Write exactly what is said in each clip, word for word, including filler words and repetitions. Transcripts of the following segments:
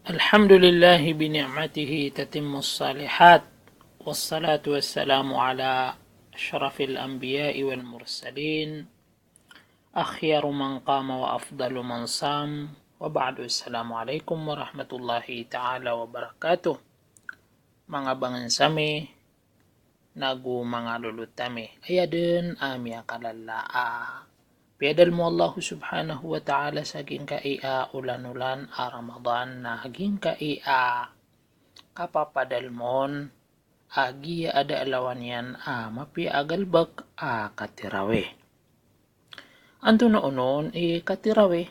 Alhamdulillahi bi ni'matihi tatimmus salihat. Wassalatu wassalamu ala ashrafil anbiya'i wal mursalin. Akhyaru man qama wa afdalu man sam. Wa ba'du, assalamu alaikum warahmatullahi ta'ala wabarakatuh. Manga bangensa mi, nago manga lolot ami. Aya den a miyakalala a piyadalm o Allah subhanahu wa ta'ala sa giyangkai a olan-olan a Ramadan na giyangkai a kapapadalm on a giya a da a lawan iyan a mapiya a galbk a katarawih. Antonaa onon i katarawih?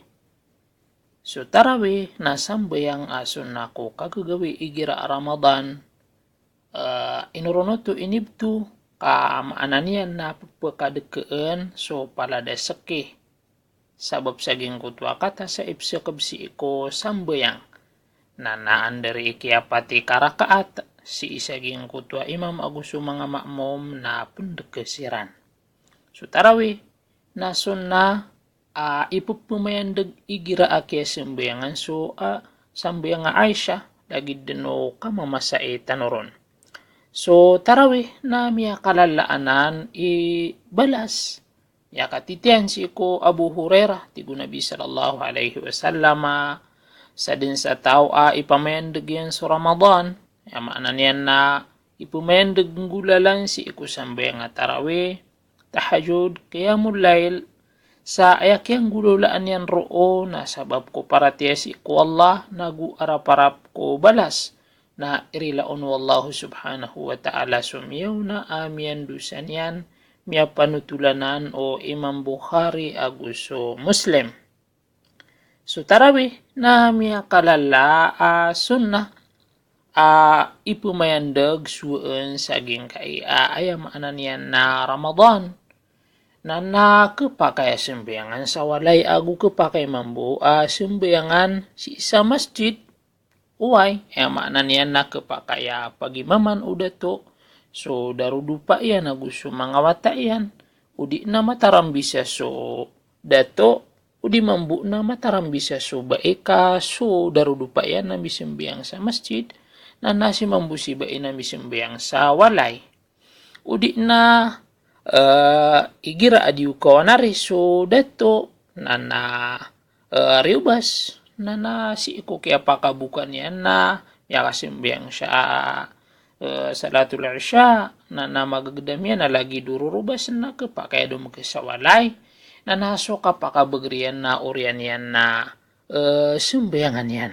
So tarawih na sambayang a sunnah ko kagagawii igira a Ramadan, eh, inoron oto inibto, ka maana niyan na pphakadekeen so palad a seki. Sabap sa giyangkoto a katasaip sii ko sambayang. Na, na anda ri i kiyapat i karakaat sii sa giyangkoto a imam ago so manga ma'mum na pendeke siran. So tarawih na sunnah a ipephamayandeg igira a kiyasambayangan so, a, sambayang a Aisha, lagid den o kamamasa i tano ron. So tarawih na miyakalala anan i balas. Miyakatitiyan sii ko Abu Hurairah, tig o Nabi sallallahu alaihi wasallam a, sadn sa taw a ipamayandeg iyan so Ramadan, aya maana niyan na ipamayandeg nggolalan sii ko sambayang a tarawih, tahajjud, qiyamul lail, sa aya kiyanggolalaan iyan roo na sabap ko paratiyaya sii ko Allah, nago araparap ko balas. Na irila on o Allah subhanahu wa ta'ala so miyaona a miyandosa niyan, miyapanotol anan o Imam Bukhari ago so Muslim. So tarawih na miyakalala a sunnah a ipamayandeg sowaan sa giyangkai a, aya maana niyan na Ramadan. Na, na khapakay a sambayangan sa walay ago khapakay mambo a sambayangan sii sa masjid. Oway, aya maana niyan na khapakay a pagimaman o dato so darodopa iyan ago so manga wata iyan, odi na matarambisa so dato, odi mambo na matarambisa so bai ka so darodopa iyan na misambayang sa masjid, na na si mambo si bai na misambayang sa walay. Odi na, eh, igira a di o kawan ari so dato, na na, eh, riyobas, na na sii ko kiyapakaboka niyan na miyakasambayang sa, eh, salatul isha, na na magagdam iyan na lagid o rorobas na khapakay a domek sa walay, na na so kapakabagr iyan na oriyan iyan na, eh, sambayangan iyan.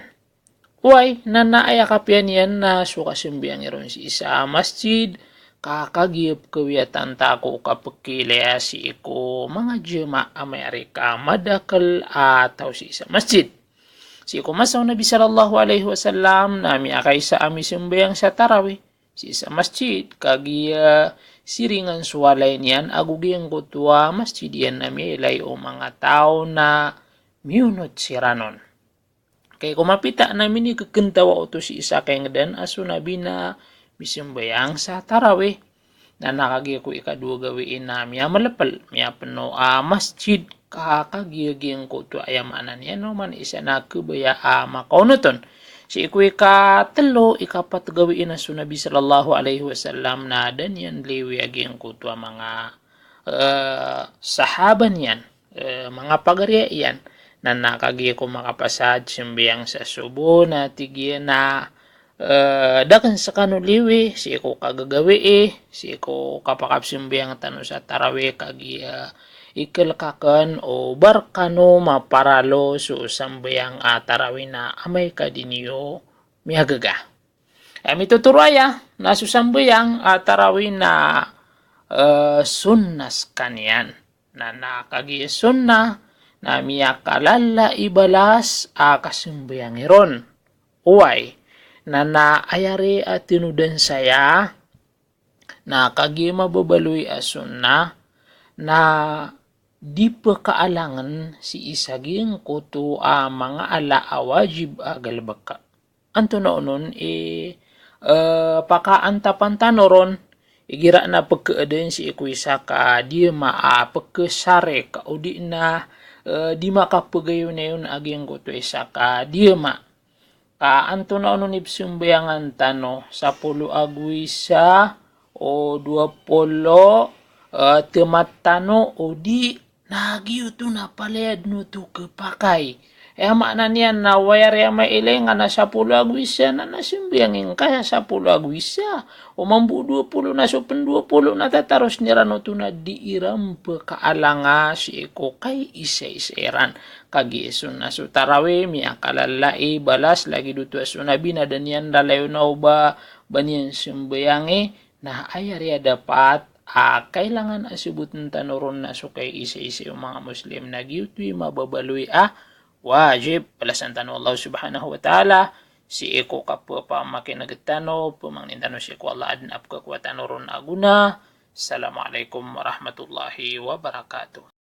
Oway, na na aya kapiya niyan na so kasambayang iron sii sa masjid, ka kagiya pekawiyatan ta ko kapekilaya sii ko manga jamaah a mayari ka madakel a taw sii sa masjid. Sii ko masa o Nabi sallallahu alaihi wasallam na miyakaisa a misambayang sa tarawih sii sa masjid, kagiya siringan so walay niyan ago giyangkoto a masjid iyan na miyailay o manga taw na miyonot siran on. Kay ko mapita na minikekentawa oto sii sa kaingdan a so Nabi na misambayang sa tarawih. Na na kagiya ko ikadowa gawii na miyamalepel, miyapeno a masjid, ka kagiya giyangkoto a aya maana niyan na oman isa na khabaya a makaonot on. Sii ko ikatelo, ikapat gawii na so Nabi sallallahu alaihi wasallam na da niyan liwi a giyangkoto a manga, eh, sahaba niyan, eh, manga pagariya iyan. Na na kagiya ko makapasad sambayang sa sobo na tig iyan a, eh, da ken sekano liwi sii ko kagagawii, sii ko kapakapsambayang tano sa tarawih kagiya ikelekaken o ba rekano maparalo so sambayang a tarawih na amay ka di niyo miyagaga. Aya mitotoro aya na so sambayang a tarawih na, eh, sunnah sekaniyan. Na na kagiya sunnah na miyakalala i balas a kasambayang iron. Oway, na na aya ri a tinodan saya na kagiya mababaloy a sunnah na di pekaalangen sii sa giyangkoto a manga ala a wajib a galebek. Antonaa onon i, eh, pakaantapan tano ron, igira na pekeaden sii ko isa ka diyama a pekesari ka odi na, eh, di makapegayonayon a giyangkoto isa ka diyama. Ka antonaa onon i pzambayangan tano, sapolo ago isa, o dowa polo, eh, temat tano, o di, na giyoto na palaya den oto kepakay. Aya maana niyan na wayar aya mailay nga na sapolo ago isa na, na sambayang ingka sa sapolo ago isa. O mambo dowa polo na so pen dowa polo na tataros iran oto na di iran pekaalanga sii ko kaisaisa iran. Kagiya so na so tarawih, miyakalala i balas, lagid oto a so Nabi na da niyan lalayon o ba, ba niyan sambayangi, na aya riya dapat a kailangan a saboten tano ron na so kaisaisa o manga Muslim na giyoto i mababaloy a wajib. Balasan tano o Allah subhanahu wa ta'ala sii ko kapepamakineg tano, pemangnin tano sii ko Allah aden a pekakowa tano ron a gona. Assalamu alaikum warahmatullahi wabarakatuh.